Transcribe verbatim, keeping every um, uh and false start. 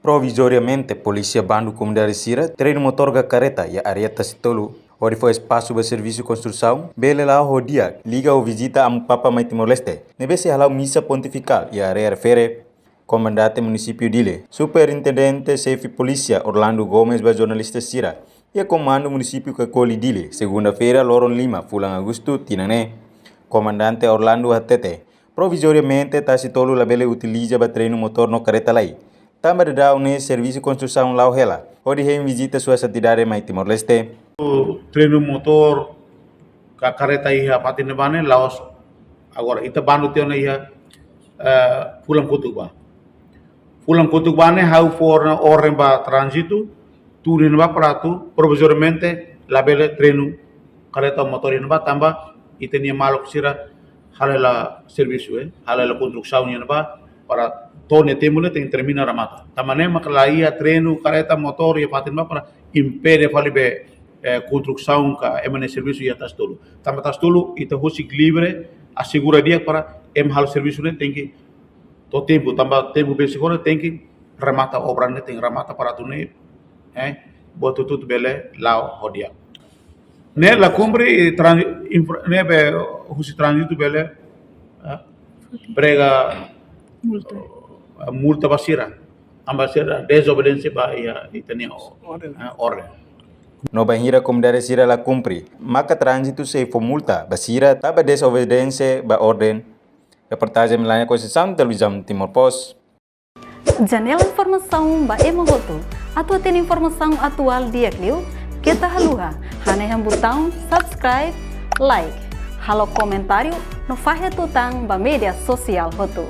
Provizoriamente, polísia bandu komunidade sira treinu motór ka kareta iha área Tasitolu, hodi fó espasu ba servisu konstrusaun bele la'o ho di'ak, liga ho vizita Amu Papa mai Timor-Leste, ne'ebé sei hala'o misa pontifikál iha área refere. Komandante Munisípiu Dili, Superintendente Xefe Polísia Orlando Gomes ba jornalista sira iha Komandu Munisípiu Caicoli, Dili, segunda-feira, loron lima fulan Agostu tinan ne'e. Komandante Orlando hatete, provizoriamente Tasitolu labele utiliza ba treinu motór no kareta lai, tanba daudaun ne'e servisu konstrusaun la'o hela, hodi hein vizita sua santidade mai Timor-Leste. Treinu motór ka kareta iha fatin ne'ebá ne'e la'ós agora, ita bandu tiha ona iha, eh, fulan kotuk ba. Fulan kotuk ba ne'e ha'u fó ona orden ba tránzitu, tuur iha ne'ebá para atu provizoriamente labele treinu kareta motór iha ne'ebá tanba ita-nia maluk sira halo hela servisu, eh, halo hela konstrusaun iha ne'ebá para to'o nia tempu ne'e tenke termina remata. Tanba ne'e maka la iha treinu kareta motór iha fatin ne'ebá para impede fali be, eh, konstrusaun ka ema nia servisu iha Tasitolu. Tanba Tasitolu ita husik livre, asegura di'ak para ema halo servisu ne'e tenke to'o tempu, tanba tempu besik ona tenke remata obra ne'e, tenke remata para atu ne'e, eh, buat hotu-hotu bele la'o ho di'ak. Ne'e la kumpre tran-, infra-, ne'ebé husi tránzitu bele, eh, prega multa, eh, multa ba sira. Tanba sira dezobediénsia ba iha ita-nia o-, orden, eh, orden. No bainhira komunidade sira la kumpre, maka tránzitu sei fó multa ba sira tanba dezobediénsia ba orden. Reportajen Melania Conceição, Televizaun Timor Post. Janela informasaun ba ema hotu. Atu hatene informasaun atuál di'ak liu, keta haluha hanehan butaun subscribe, like, halo komentáriu no fahe tutan ba média sosiál hotu.